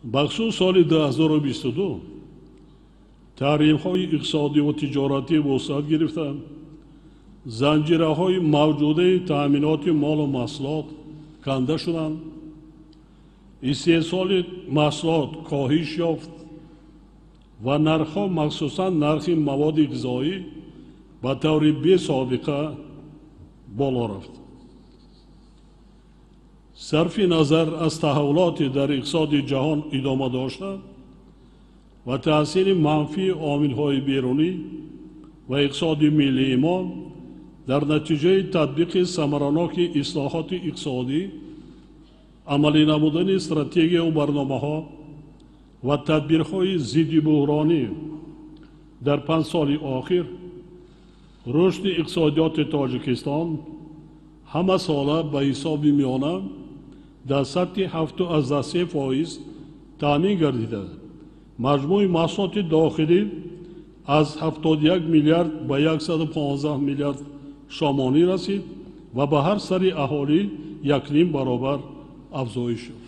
Бахусус соли 2022 таҳримҳои иқтисодӣ ва тиҷоратӣ вусъат гирифтанд, занҷираҳои мавҷудаи таъминоти молу маҳсулот канда шуданд, истеҳсоли маҳсулот коҳиш ёфт ва нархҳо, махсусан нархи маводи ғизоӣ, ба таври бесобиқа боло рафт. Сарфи назар аз таҳаввулоти дар иқтисоди ҷаҳон идома дошта ва таъсири манфии омилҳои берунӣ ва иқтисоди миллии мо дар натиҷаи татбиқи самараноки ислоҳоти иқтисодӣ, амалӣ намудани стратегияву барномаҳо ва тадбирҳои зидди буҳронӣ дар 5 соли охир рушди иқтисодиёти Тоҷикистон ҳамасола ба ҳисоби миёна дар сатҳи 7,3% таъмин гардида, маҷмӯи маҳсулоти дохилӣ аз 71 миллиард ба 115 миллиард сомонӣ расид ва ба ҳар сари аҳолӣ 1,5 баробар афзоиш ёфт.